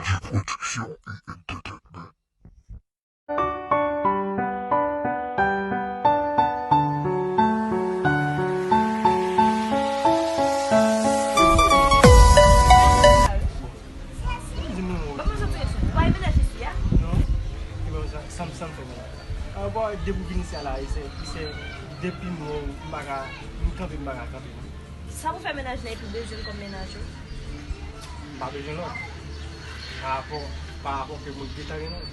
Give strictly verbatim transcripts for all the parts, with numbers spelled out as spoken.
G Production et Entertainment. Di m non. Ban mwen soti yon sou. Ou pa gen mennaj isi a? Non. E ban sa, sa m, sa m fè mennaj. An, bon, depi w vin isi a la, e se, e se, depi m wè w, m pa ka, m kanpe, m pa ka kanpe, non. Sa pou fè mennaj la epi w bezwen l kòm mennaj ou? M pa bezwen lòt. Pa rapò, pa rapò ke mwen gentan gen lòt.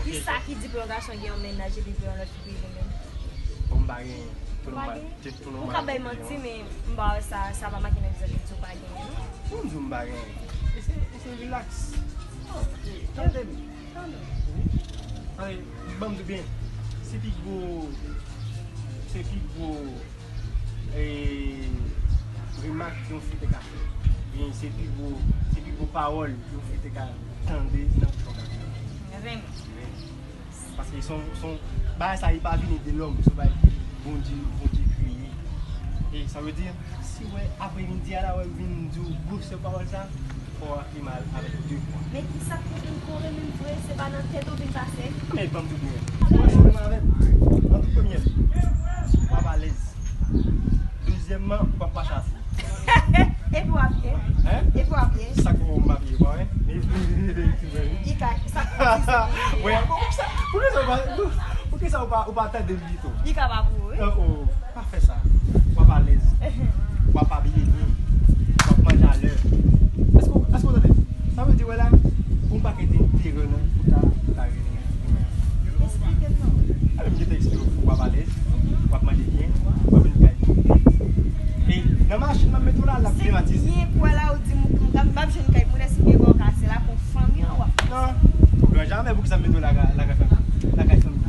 Kisa ki di pou yon gason gen yon mennaj epi pou yon lòt fi prive menm? Bon, m pa gen. Ou pa gen? Ou ka bay manti, men m pa wè sa, sa pa make nan vizaj ou di w pa gen, non. Pou m di w m pa gen. E se, e se relax. Tande m. Tande. Tande, ban m di w byen. Se pi gwo, se pi gwo, e, remak yon fi te ka fè. Byen, se pi gwo, se pi gwo pawòl yon fi te ka tande nan bouch yon gason. Vrèman. Paske se yon, se yon, bagay sa, li pa vini de lòm, se yon bagay ke Bondye, Bondye kreye. E sa vle di, si w wè apremidi a la, wè m vin di w gwosè pawòl sa, fò w aklime avèk de fwa. Men kisa k pou vin kore menm vre, se pa nan tèt ou vin pase? Men ban m di w byen. Ou wè sa w menm avè m? An tou premyè, w ap alèz. Dezyèmman, w ap pa chase. Epi w ap byen. Hein? Epi w ap byen. Sa k fè w m pa byen, pa wè? Li ka, sa k fè w di se byen. Wè, bon, poukisa, poukisa w pa, poukisa w pa, w pa tande m pito? Li ka pa pou ou, wi. Oh, oh, pa fè sa. W ap alèz. W ap abiye byen. W ap manje alè. Èske, èske w tande? Sa vle di, wè la, gon pakèt enterè nan pou ta, pou ta rele. Esplike m non. Alò, m gentan eksplike w, w ap alèz, w ap manje byen, w ap vin kay moun. E nan machin, m ap mete w la, l ap klimatize. Se byen pou wè la, ou di m, m, m, m ap jwenn kay moun, èske m gen kò kase la, kon fanmi an, w ap. Non, o gran jamè, poukisa m mete w la, la, lakay fanmi, lakay fanmi.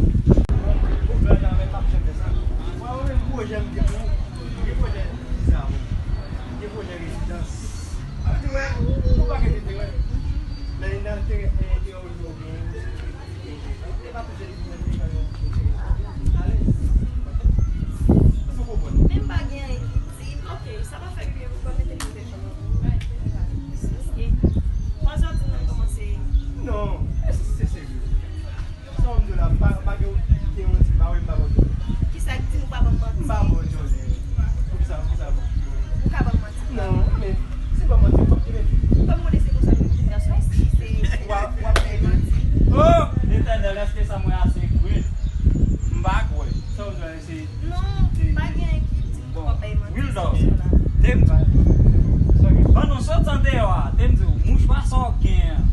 O gran jamè, m ap janm fè sa. Mwen, mwen menm, pwojè m gen pou, m gen pwojè viza, m gen pwojè rezidans. Sa vle di, wè, gon pakèt enterè. Men nan enterè, enterè w yo gen, e pa touche li pou mwen, li pa gen enterè. Alèz. Èske w konprann? Men m pa gen anyen ki di, ok, sa pa fè byen pou mwen mete li pou tèt mwen. Paske, pandan w di m nan kòmanse. Non, se, se serye. Sa w di la, m pa, m pa gen okenn manti, m pa, m pa ba w djòlè. Kisa k di nou pa ban m manti? M pa ba w djòlè. Poukisa, poukisa? Ou ka ban m manti? Non, men, si ban m manti, fòk te mete. Kòm ou konnen se konsa nou vin gason isi, se w ap, w ap bay manti. Oh, Letènèl, èske sa mwen a se vre? M pa kwè. Sa w di la, se. Non, pa gen anyen ki di m fò bay manti sou sa la. Te m di w. Ban nou sot andeyò a. Te m di w, mouchwa sa w gen an.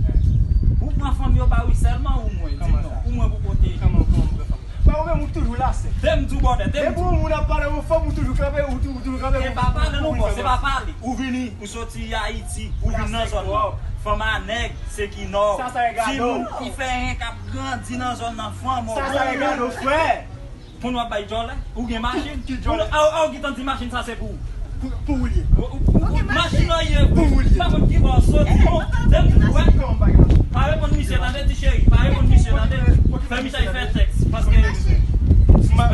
Ou pran fanm yo ba wi sèlman ou mwen? Di m non. Ou mwen pou pwoteje. Kòman, kòman m pran fanm? Ba ou menm ou toujou la, sè. Te m di w, bòdè, te m di w. Depi yon moun ap pale yon fanm, ou toujou kanpe, ou tou-, ou toujou kanpe. Se pa pale non, bò, se pa pale. Ou vini, ou soti Ayiti, ou vin nan zòn nan. Fanm a nèg, se ki nò. Timoun ki fè yen k ap grandi nan zòn nan, fanm. Sa, sa regade w, frè. Pou nou ap bay djòlè? Ou gen machin? Ki djòlè? Ou, a, a, ou gentan di machin sa se pou ou. Pou, pou ou l ye. Ou, ou, ou, machin nan ye pou ou. Pou ou l ye. Pa konn ki bò w soti. Bon, te m di, wè. Pa reponn misye, tande, ti cheri. Pa reponn misye, tande. Fè misye fè tèks. Paske, m pa,